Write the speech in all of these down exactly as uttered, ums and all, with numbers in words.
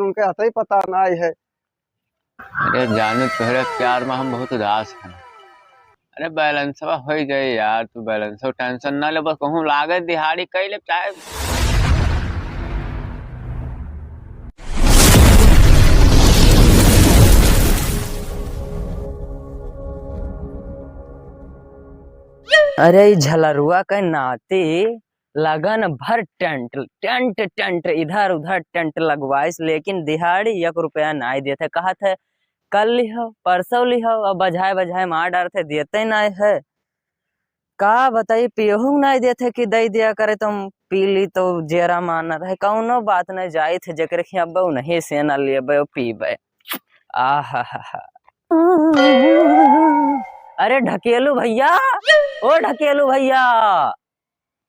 उनके हतई पता नाहीं है। अरे जानू, तोहरे प्यार में हम बहुत उदास हैं। अरे बैलेंसवा होइ जाई यार, तू बैलेंसवा टेंशन ना ले, बस कहूँ लागे दिहाड़ी कई ले चाहे। अरे ई झलरुआ के नाती लगन भर टेंट, टेंट, टेंट, इधर उधर टेंट लगवाइस, लेकिन दिहाड़ी एक रुपया नाहीं देत है। कहत है, "कल लिहो, परसों लिहो," अब बजाय बजाय मार डारत है, देते नाहीं है। का बताई, पियहू नाहीं देत है कि दई दिया करे, तुम पी ली तो जेरा मानत है। कौनो बात नाहीं, जाइत है जेकरे खियाबे, उन्हीं से ना लेबे, पीबे। आहा हा हा। अरे ढकेलू भैया, ओ ढकेलू भैया।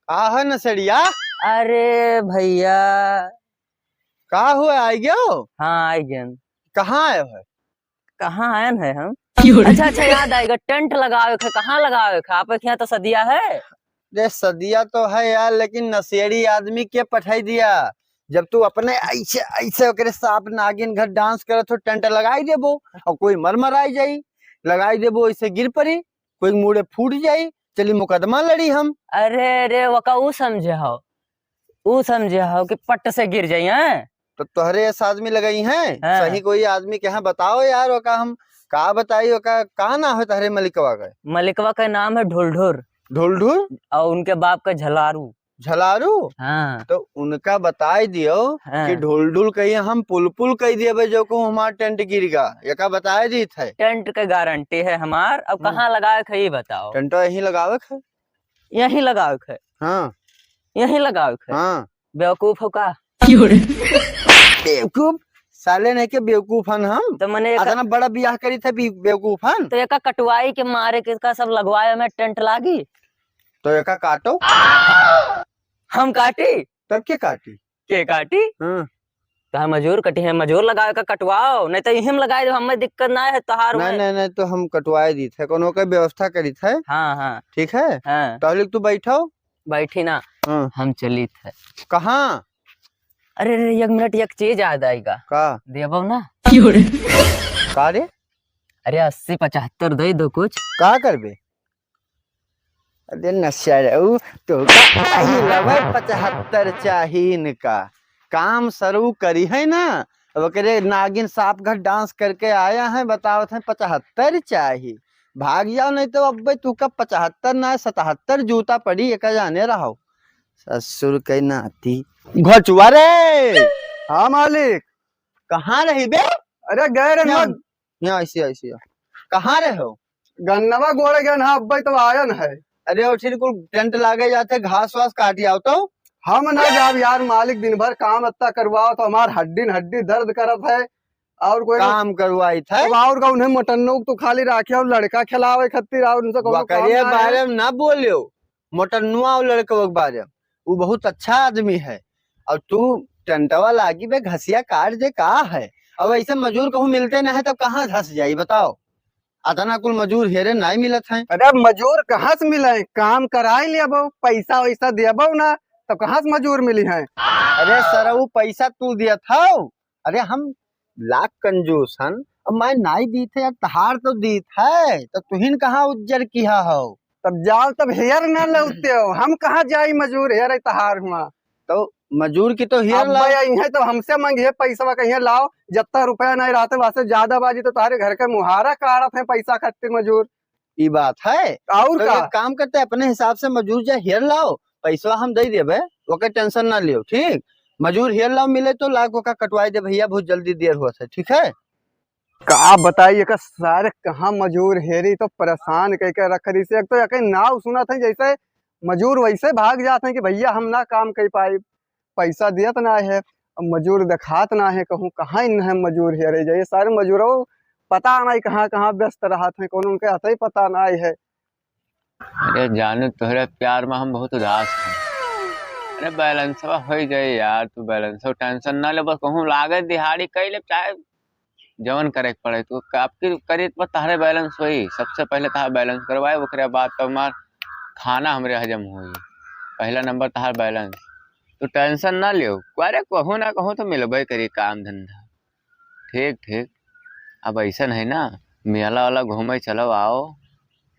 का है नसेड़िया? अरे भैया। का हुआ, आई गयो? हाँ, आई गयन। कहाँ आयो है? कहाँ आयन है हम? क्यों रे? अच्छा, अच्छा, याद आएगा, टेंट लगावे के, कहाँ लगावे के? आप के यहाँ तो सदिया है। अरे सदिया तो है यार, लेकिन नशेड़ी आदमी के पठाई दिया। जब तू अपने ऐसे, ऐसे ओकरे सांप नागिन घर डांस करत हो, टेंट लगाई देबो और कोई मर मराई जाई, लगाई देबो, ऐसे गिर पड़ी, कोई मूड़े फूट जाई, चली मुकदमा लड़ी हम। अरे रे, वका ऊ समझे हो, ऊ समझे हो कि पट से गिर जाई, हैं? तो तोहरे ऐसा आदमी लगाई हैं? हाँ। सही कोई आदमी के यहाँ बताओ यार, ओका हम का बताई, ओका का नाम है तोहरे मलिकवा का? मलिकवा का नाम है ढुलढुर। ढुलढुर? और उनके बाप का झलारू। झलारू? हाँ। तो उनका बताई दियो हाँ। कि ढुलढुल कहिए हम पुलपुल कह दिए जो को हमार टेंट गिर गा, एका बताई दी थे। टेंट के गारंटी है हमार, अब हाँ। कहाँ लगावे के है, ये बताओ। टेंट यहीं लगावे के है। यहीं लगावे के है। हाँ। यहीं लगावे के है। हाँ। बेवकूफ हो का? क्यों रे? बेवकूफ? साले नहीं के बेवकूफ हन हम। तो मने एका अतना बड़ा बियाह करी थे बे-, बेवकूफ हन। तो एका कटवाई के मारे के का सब लगवाए में टेंट लागी? तो एका काटो। हम काटी? तब के काटी? के काटी? हाँ। तो हम मजूर कटी है, मजूर लगावे का कटवाओ, नहीं तो इहिम लगाए दो, हमें दिक्कत ना है, तोहार नहीं, हुए। नहीं, नहीं, तो हम कटवाए दी थे, कोनो के व्यवस्था करी थे। हाँ, हाँ। ठीक है? हाँ। तो लिख तू बैठो। बैठी ना, हाँ। हम चली थे। कहाँ? अरे, अरे, एक मिनट, एक चीज याद आएगा। का? देबो ना? क्यों रे? का रे? अरे, अस्सी पचहत्तर दे दो कुछ। का करबे? अरे नशा रे, ऊ तो का, अही लवे पचहत्तर चाही इनका। काम सरू करी है ना, अब ओकरे नागिन सांप घर डांस करके आया है, बतावत है पचहत्तर चाही। भाग जाओ, नहीं तो अब्बे तू का पचहत्तर ना सतहत्तर जूता पड़ी, एका जाने रहो। ससुर के नाती। घचुआ रे! हाँ मालिक। कहाँ रही बे? अरे गए रे यहाँ, मग। यहाँ ऐसे, ऐसे। कहाँ रहे हो? गन्नवा गोड़े गए ना, अब्बे तो आयन है। अरे, वो ठीक कुल टेंट लागे जाते, घास वास काट आओ तो। हम ना जाब यार, मालिक दिन भर काम अत्ता करवाओ तो हमार हड्डी न हड्डी दर्द करत है। और कोई काम करवाई थे। अब और का उन्हें मोटन्नो तो खाली राखे और लड़का खिलावे खातिर और उनसे कोनो काम वकरे ना है। बारे में ना बोलियो, मोटन्नुआ और लड़कवा के बारे में। वो बहुत अच्छा आदमी है। और तू टेंटवा लागी बे घसिया काट दे का है? अब ऐसे मजूर कहूँ मिलते ना है तब कहाँ धस जाई बताओ? अतना कुल मजूर हेरे नाई मिलत हैं। अरे अब मजूर कहाँ से मिले? काम कराई लेबो, पैसा वैसा देबो ना, तब कहाँ से मजूर मिली हैं? अरे सरऊ पैसा तू दियत हौ? अरे हम लाख कंजूस हन, अब मैं नाई दीत है यार, तहार तो दीत है, तो तुहिन कहाँ उज्जर किहा हौ? तब जाओ तब हेयर ना लौते हो, हम कहाँ जाई मजूर हेयर तहार हुआ। तो मजूर की तो हेयर अब लाओ। भाई, इहे तो हमसे मांगिहे पैसवा, कहिए लाओ, जत्ता रुपया नहीं रहते, वासे ज्यादा बाजी तो तुम्हारे घर के मुहारा काढ़त है पैसा खातिर मजूर। ई बात है। और तो का? एक काम करते हैं, अपने हिसाब से मजूर जा हेयर लाओ, पैसवा हम दे देबे, ओके टेंशन ना लियो, ठीक? मजूर हेयर लाओ, मिले तो लाग ओका कटवाई दे भैया, बहुत जल्दी देर होत है, ठीक है? का बताई, एकर सारे कहाँ मजूर हेरी, तो परेशान कह के रख दी से। एक तो एकर नाव सुनत है जैसे मजूर वैसे भाग जात है कि भैया हम ना काम कर पाई, पैसा दियत ना है, अब मजूर देखात ना है, कहूँ कहाँ इन है मजूर हेरे जाइए। सारे मजूरों पता नहीं कहाँ कहाँ व्यस्त रहत हैं, कौन उनके हाथ ही पता ना है। अरे जानू, तोहरे प्यार में हम बहुत उदास हैं। अरे बैलेंसवा हो जाए यार, तू बैलेंसवा टेंशन ना ले, बस कहूँ लागे दिहाड़ी कई ले, चाहे जवन करे के पड़े, तू आपकी करी पर तहरे बैलेंस होई। सबसे पहले तहार बैलेंस करवाए, ओकरे बाद तो हमार खाना हमरे हजम होई। पहला नंबर तहार बैलेंस। तू tension ना लियो, अरे कहूँ ना कहूँ तो मिलबे करी काम धंधा। ठीक ठीक, अब ऐसन है ना, मेला वाला घूमे चलो आओ।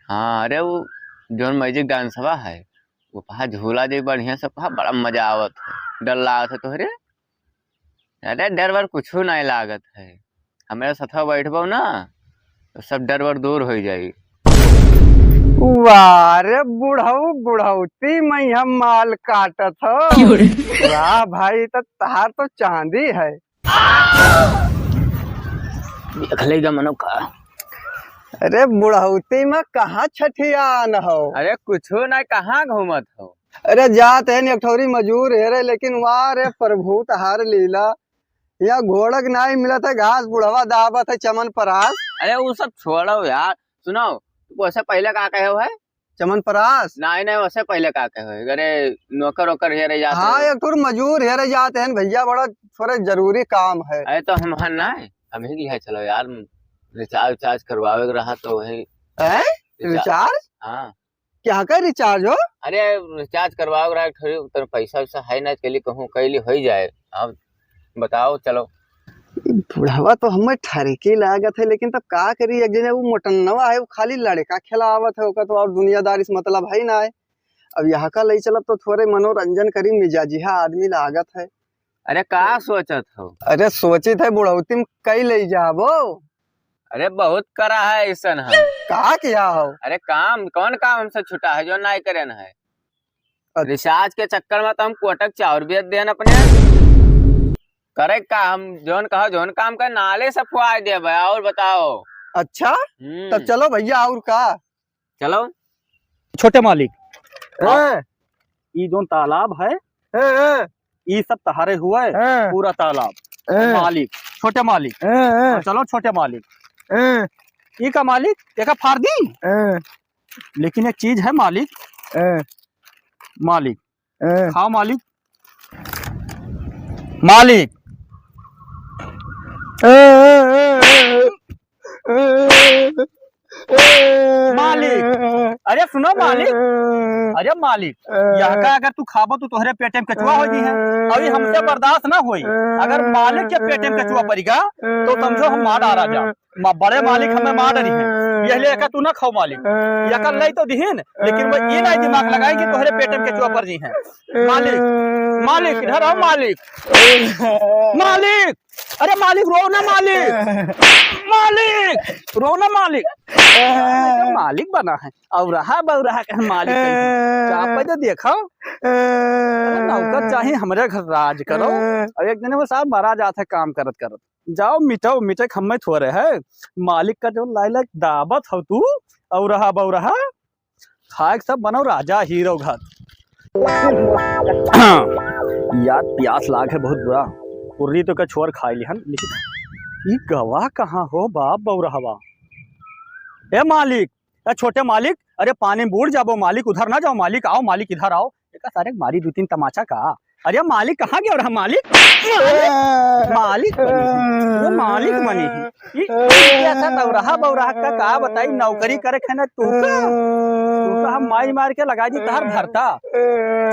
हाँ अरे वो जौन magic danceवा है, वो पहा झूला दे बढ़िया से, पहा बड़ा मजा आवत है, डर लागत है तोहरे? अरे डर वर कुछ नहीं लागत है, हमारे साथ बैठबो ना तो सब डर वर दूर हो जाई। वाह रे बुढ़ऊ, बुढ़ौती में हम माल काटत हो। क्यों रे? वाह भाई, तो तहार तो चांदी है। देख ले गमनो का। अरे बुढ़ौती में कहाँ छठियान हो? अरे कुछो ना, कहाँ घूमत हो? अरे जात है एक ठौरी मजूर हेरे, लेकिन वाह रे प्रभु तहार लीला, या घोड़क नाई मिलत है घास, बुढ़वा दाबत है चमन परास। अरे वो सब छोड़ो यार, सुनो, तू वैसे पहले का कहे हो है? चमन परास? नहीं नहीं, वैसे पहले का कहे हो? अरे नौकर वोकर हेरे जाते हाँ, हो। एक ठौर मजूर हेरे जाते हैं भैया, बड़ा थोड़े जरूरी काम है। अरे तो हम हन ना, हम ही की है, चलो यार, recharge recharge करवावे के रहा तो वही। हैं? Recharge? Recharge? हाँ। क्या का recharge हो? अरे recharge करवाओ रहा, थोड़ी उतना पैसा वैसा है ना, के लिए कहूँ कैली हो ही जाए। अब बताओ, चलो। ई बुढ़वा तो हमें ठरकी लागत है, लेकिन तब का करी, एक जने वो मोटन्नवा है, वो खाली लड़का खिलावत है, ओकर तो और दुनियादारी से मतलब है ना है। अब यहाँ का ले चलब तो थोड़े मनोरंजन करी, मिजाजिया आदमी लागत है। अरे का सोचत हो? अरे सोचित है बुढ़ौती में कई ले जाबो। अरे बहुत करा है ऐसन हम। का किया हो? अरे काम, कौन काम हमसे छुटा है जो नहीं करेन है? अच्छा। Recharge के चक्कर में तो हम कोटक चाउर बेच देन अपने। करे का हम जौन कहो जौन काम कर नाले से फुआ देबे। और बताओ। अच्छा, हम्म। तो चलो भैया और का? चलो। छोटे मालिक, हाँ। ई जौन तालाब है, हाँ, हाँ। ई सब तहारे हुए, हाँ। पूरा तालाब। हाँ। मालिक, छोटे मालिक। हाँ, हाँ। हाँ, चलो छोटे मालिक। हाँ। ई का मालिक, एका फाड़ दी? हाँ। लेकिन एक चीज है मालिक। हाँ। मालिक। हाँ। खाओ मालिक। मालिक। हाँ, हाँ, हाँ। मालिक, अरे सुनो मालिक, अरे मालिक, यहाँ का अगर तू खाबो तो तोहरे पेटे में कचुआ हो जी है, अभी हमसे बर्दाश्त ना होई। अगर मालिक के पेटे में कचुआ पड़ेगा तो समझो हम मार डारा जा। मा-, बड़े मालिक हमें मार डरी है, यह ले का तू ना खाओ मालिक, यह कर ले तो दिहिन, लेकिन वो ये नहीं दिमाग लगाए कि तोहरे पेटे में कचुआ पड़ जी है। मालिक, मालिक, इधर आओ मालिक, मालिक, अरे मालिक, रो ना मालिक, मालिक, रो ना मालिक। अरे मालिक बना है, और रहा बउरहा के मालिक कहीं। चापे तो देखो। अरे नौकर चाही हमरे घर राज करो। और एक दिन वो साहब मारा जात है काम करत करत। जाओ मिटाओ, मिटे के हमें थोड़े है। मालिक का जो लाइलक दाबत हो तू, और रहा बउरहा। खाए के सब बनो राजा हीरो घर। यार प्यास लाग है बहुत बुरा। उर्री तो का छोर खाई लिहन, लेकिन ई गवा कहाँ हो बाप बउरहवा? ए मालिक, ए छोटे मालिक, अरे पानी में बूड़ जाबो मालिक, उधर ना जाओ मालिक, आओ मालिक इधर आओ। एका सारे मारी दू तीन तमाचा का। अरे मालिक कहाँ गया रहा मालिक? मालिक, मालिक बनी है। वो मालिक बनी है। ई, ई कैसा बउरहा, बउरहा का, का बताई, नौकरी करे के है ना तू का? तू का हम मार मार के लगा दी तहर भरता।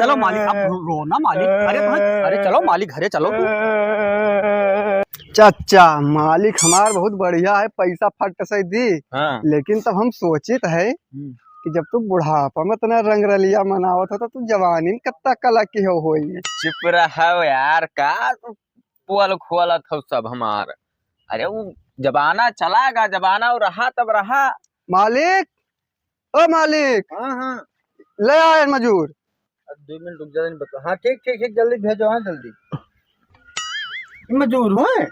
चलो मालिक, अब रो, रो ना मालिक। अरे भाई, अरे चलो मालिक, घरे चलो तू। चाचा, मालिक हमार बहुत बढ़िया है, पैसा फट से दी। हाँ। लेकिन तब हम सोचित है हम्म। कि जब तू बुढ़ापा में इतना रंगरलिया मनावत हो, तो तू जवानी में कितना कला की हो होई। चुप रहो यार, का तू पोल खोलत हो सब हमार। अरे वो जमाना चला गा, जमाना वो रहा तब रहा। मालिक, ओ मालिक। हाँ, हाँ। ले आए मजूर। अब दो मिनट रुक जा, नहीं बता। हाँ, ठीक, ठीक, ठीक, जल्दी भेजो, हाँ, जल्दी। मजूर हुए?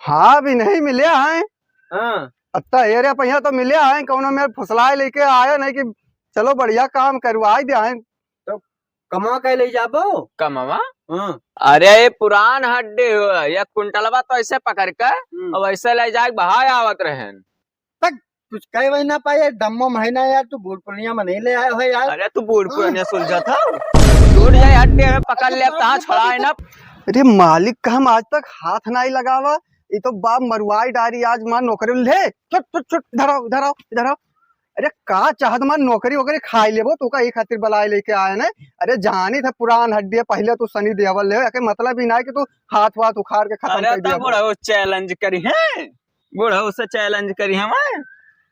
हाँ, अभी नहीं मिले हैं। हाँ। अत्ता एरिया पहिया तो मिले हैं, कौनो में फुसलाए लेके आए नहीं कि चलो बढ़िया काम करवाई दे हैं। तो कमा के ले जाबो? कमावा? हाँ। अरे ये पुरान हड्डी हुआ, या कुंटलवा तो ऐसे पकड़ के हम्म। और ऐसे ले जाके बहाय आवत रहेन। तक कुछ कहे वही ना पाए, दम्मो महीना यार, तू बूढ़ पुरनिया में नहीं ले आए हो यार। अरे तू बूढ़ पुरनिया सुलझा था, टूट जाए हड्डी में पकड़ ले, अब तहाँ छोड़ाए ना। अरे मालिक का हम आज तक हाथ नहीं लगावा, ये तो बाप मरुआई डारी आज माँ नौकरी ले। छुट, छुट, छुट, इधर आओ, इधर आओ, इधर आओ। अरे का चाहत, मार नौकरी वोकरी खाई लेबो, तू का ई खातिर बलाए लेके आए न? अरे जानी था पुरान हड्डी है, पहले तू सनी देवल ले, एके मतलब ही ना है कि तू हाथ वाथ उखाड़ के खत्म अरे कर दिया। बुढ़ऊ challenge करी है, बुढ़ऊ से challenge करी हम।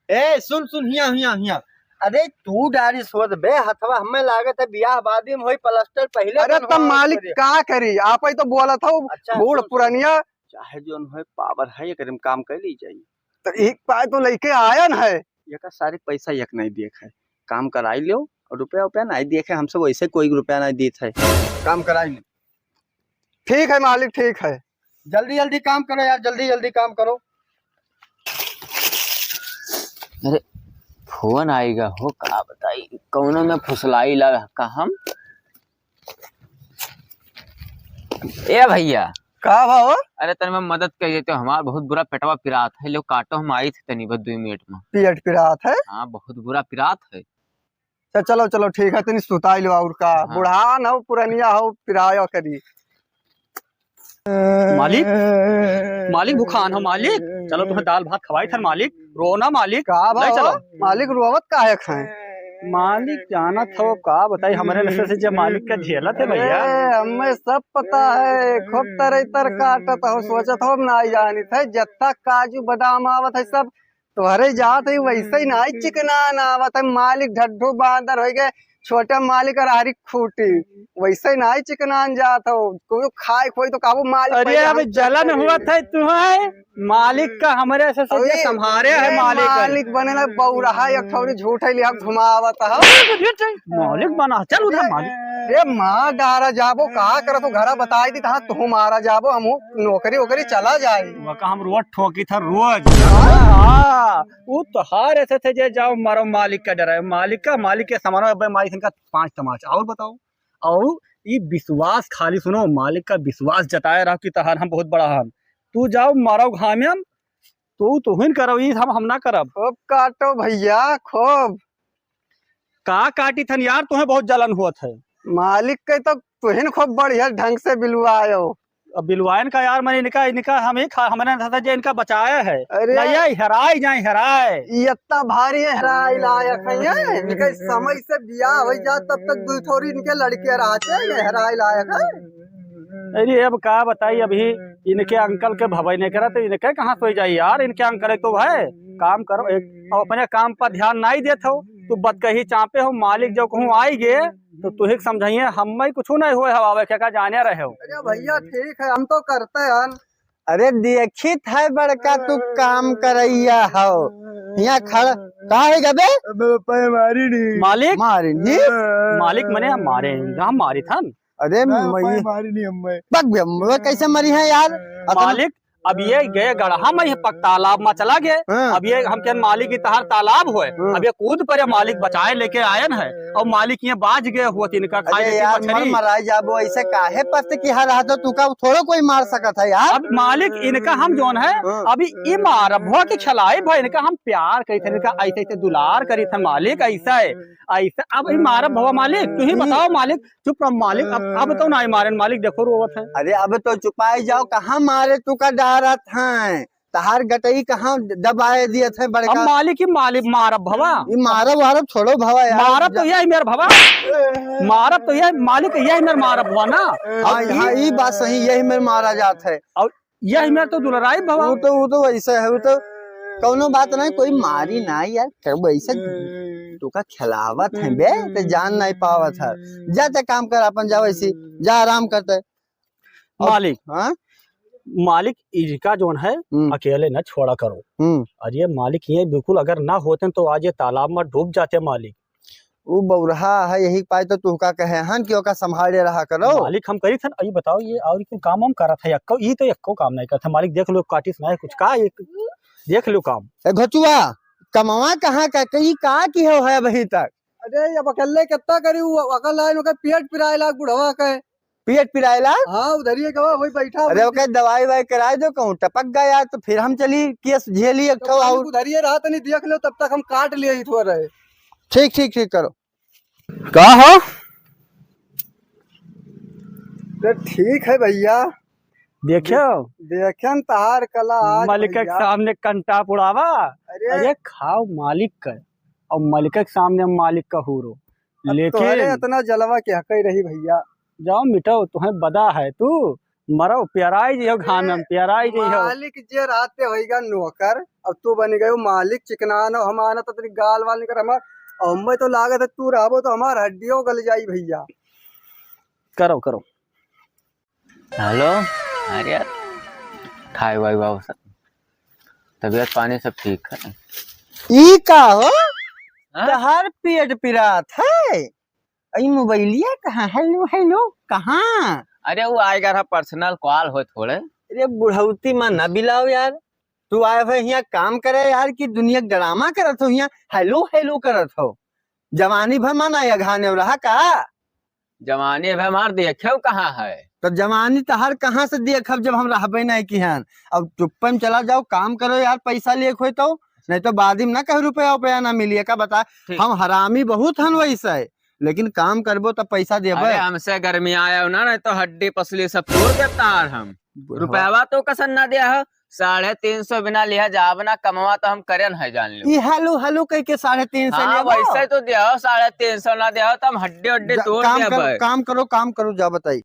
ए सुन सुन, हिया हिया हिया। अरे तू डारी सोच बे, हथवा हमें लागत है बियाह बादी में होई, प्लास्टर पहले अरे तब मालिक का करी, आप ही तो बोला था। अच्छा, बूढ़ पुरानिया चाहे जोन होए, पावर है, एकरे में काम कर ली जाई। तो एक पाए तो लेके आयन है। एकर सारे पैसा एक नहीं देख है, काम कराई लो और रुपया उपया नहीं देख है, हमसे वैसे कोई रुपया नहीं देत है। काम कराई ले। ठीक है मालिक, ठीक है। जल्दी जल्दी काम करो यार, जल्दी जल्दी काम करो। अरे फोन आएगा हो, का बताई, कौनो में फुसलाई लगा का हम। ए भैया। का भाव? अरे तनी मैं मदद कर देते हो, हमार बहुत बुरा पेटवा पिरात है, लो काटो, हम आई थे तनी बस दो मिनट में। पेट पिरात है? हाँ, बहुत बुरा पिरात है। अच्छा चलो चलो ठीक है, तनी सुताई लो और का। हाँ। बुढ़ान हो पुरनिया हो, पिरायो करी। मालिक, मालिक भुखान हो मालिक, चलो तुम्हें दाल भात खवाई थन मालिक, रो ना मालिक, का नहीं भाव? चलो। मालिक रोवत काहे खाए? मालिक जानत हो का बताई, हमरे नशे से जे मालिक का झेलत है भैया। ए, हमें सब पता है, खूब तरह तर काटत हो, सोचत हो हम ना जानित है, जत्ता काजू बादाम आवत है सब तोहरे जात है, वैसे ही ना चिकनान आवत है, मालिक ढड्ढू बांदर हो गए, छोटा मालिक और हरी खूटी, वैसे ही ना चिकनान जात हो, कोई खाए खोई तो काबू मालिक अरे पहले अब हम जलन चलते हुआ हैं। था तुम्हें, मालिक का हमरे से, से अरे, संभारे है ए, मालिक। मालिक बने ना बौरा है, एक ठौरी झूठ है लिया घुमावत है। मालिक बना, चल उधर मालिक। ए माँ डारा जाबो, का करत हो घरा बताई दी, तहाँ तू मारा जाबो, हम नौकरी वोकरी चला जाई। वका हम रोज ठोकी था रोज। हाँ। हाँ, उ तोहार ऐसे थे जे जाओ मारो मालिक का डर है, मालिक का, मालिक के समानो अबे मालिक इनका पाँच तमाचा और बताओ। और ई विश्वास खाली सुनो, मालिक का विश्वास जताए रहो कि तहार हम बहुत बड़ा हन। तू जाओ मारो घाम में, तू तुहिन करो, ई हम, हम ना करब। खूब काटो भैया, खूब। का काटी थन यार, तुम्हें बहुत जलन हुआ था। मालिक के तो तुहिन खूब बढ़िया ढंग से बिलवायो। अब बिलवायन का यार, मैंने इनका, इनका हम ही खा, हमने था जे इनका बचाया है। अरे ना, ये हेराई जाए, हेराए। ये इतना भारी है, हेराई लायक है ये। इनके समय से बियाह हो जा, तब तक दू ठोरी इनके लड़के रहते हैं, ये हेराई लायक है। अरे अब का बताई, अभी इनके अंकल के भवई नहीं करा, तो इनके कहाँ सोई जाई यार, इनके अंकल है तो है। काम करो, एक, अपने काम पर ध्यान नहीं देत हो, तू बतकही चापे हो, मालिक जो कहूँ आई गे, तो तू ही समझाइए, हम मैं कुछ नहीं हुए हवावे, क्या, का जाने रहे हो? अरे भैया, ठीक है, हम तो करते हैं। अरे, देखित है बड़का, तू काम करैया हो। यहाँ खड़ा, का है गबे? अबे, पापा मारी नहीं। मालिक? मारी नहीं? हाँ। मालिक मने हम मारे, हम मारी थन। अरे, ना, मैं पापा मारी नहीं, हम मैं। बक बे, हम कैसे मरी है यार? अतन मालिक, अब ये गए गड़हा में, ये पक तालाब में चला गए। हाँ। अब ये हम कहन मालिक की तहार तालाब होए। हाँ। अब ये कूद परे, मालिक बचाए लेके आयन है। और मालिक ये बाज गए हुआ इनका खाए अरे लेके यार, मछली। मर मराई जाबो, ऐसे काहे पस्त किहा रहा तो तू का थोड़ो कोई मार सकत है यार। अब मालिक इनका हम जोन है, हाँ। अभी ई मारब भो के खिलाई भो, इनका हम प्यार करी थे, इनका ऐसे ऐसे दुलार करी थे मालिक, ऐसा है, ऐसा। अब ई मारब भवा मालिक, तू ही हम्म। बताओ मालिक, चुप रहो मालिक, अब, अब तो ना मारेन मालिक, देखो रोवत है। अरे अब तो चुपाई जाओ, कहाँ मारे तू का डारत है, तहार गटई कहाँ दबाए दिए थे बड़का। अब मालिक ही मालिक मारब भवा। ई मारब वारब छोड़ो भवा यार। मारब तो यही मेर भवा। मारब तो यही मालिक, यही मेर मारब भवा ना। हाँ, हाँ, ई बात सही, यही मेर मारा जात है। और यही मेर तो दुलराई भवा। वो तो, वो तो वैसे है, वो तो कौनो बात नहीं, कोई मारी ना यार, कब ऐसे तू का खिलावत है बे, ते जान नहीं पावत है। जा ते काम कर, अपन जाओ ऐसी, जा आराम करते। अब मालिक, हाँ? मालिक इनका जोन है, हम्म। अकेले न छोड़ा करो। हम्म। अरे मालिक, ये बिल्कुल अगर ना होते तो आज ये तालाब में डूब जाते मालिक। उ बौरहा है, यही पाए तो तुहका कहे हन कि ओका संभाले रहा करो। मालिक हम करी थन, अई बताओ ये और कुल काम हम करत है, यक्को, ई तो यक्को काम नहीं करत है। मालिक देख लो काटिस ना है कुछ का, ये देख लो काम। ए घोचुआ, कमवा कहाँ का, ई का की हो है अभी तक? अरे अब अकेले कितना करी, वो अकल आए, ओकर पेट पिराए लाग बुढ़वा के। पेट पिराए लाग? हाँ, उधर ही गवा, वही बैठा, अरे वही ओके दवाई वाई कराए दो, कहूँ टपक गया तो फिर हम चली केस झेली एक तो ठो मालिक और। उधर ही रहा, तनी देख लो, तब तक हम काट लिए ही थोड़ा रहे। ठीक, ठीक, ठीक करो। का हो? तो ठीक है भैया। देखो। देखेन तहार कला आज मालिक के भैया। सामने कंटा पुड़ावा। अरे। अरे खाओ मालिक का। और मलिक के सामने मालिक कहूरो। अब लेकिन तोहरे इतना जलवा के हकई रही भइया। जाओ मिटो, तुहें बदा है तू, मरो, पियराई जइहो घाम में, पियराई जइहो। मालिक जे रहते होइगा नौकर, अब तू बन गयो मालिक, चिकनान हो हमारा तो तेरी गाल वाल निकर हमार, और हमें तो लागत है तू रहबो तो हमार हड्डियों गल जाई भइया। करो, करो। हेलो, अरे यार, खाए वाए वाओ सब, तबीयत पानी सब ठीक है? ई का हो? हाँ? तहार पेट पिरात है? ई मोबाइलिया कहाँ? हेलो, हेलो, कहाँ? अरे वो आएगा रहा, पर्सनल कॉल हो थोड़े। अरे बुढ़ौती में ना बिलाओ यार, तू आए हो यहाँ काम करे यार कि दुनिया के ड्रामा करत हो, यहाँ हेलो हेलो करत हो। जवानी भर माना या घाने रहा का? जवानी भर मार देखे कहाँ है? तो जवानी तहार कहाँ से देखब जब हम रहबे नहीं किहन? अब चुप्पे में चला जाओ, काम करो यार, पैसा लिए खोए तो, नहीं तो बाद में ना कह रुपया उपया ना मिलिए का बता। ठीक। हम हरामी बहुत हन वैसे, लेकिन काम करबो तो पैसा देबे। अरे हमसे गर्मी आया हो ना, नहीं तो हड्डी पसली सब तोड़ देता है हम। बुढ़वा। रुपयावा तो कसन ना दिया हो, साढ़े तीन सौ बिना लिहा जाब ना कमवा तो हम करे न है जान लो। ई हेलो हेलो कह के साढ़े तीन सौ हाँ, लेबो? वैसे तो दिया हो, साढ़े तीन सौ ना दिया हो तो हम हड्डी हड्डी जा, तोड़ काम देबे करो, भाई। काम करो, काम करो, जा बताई।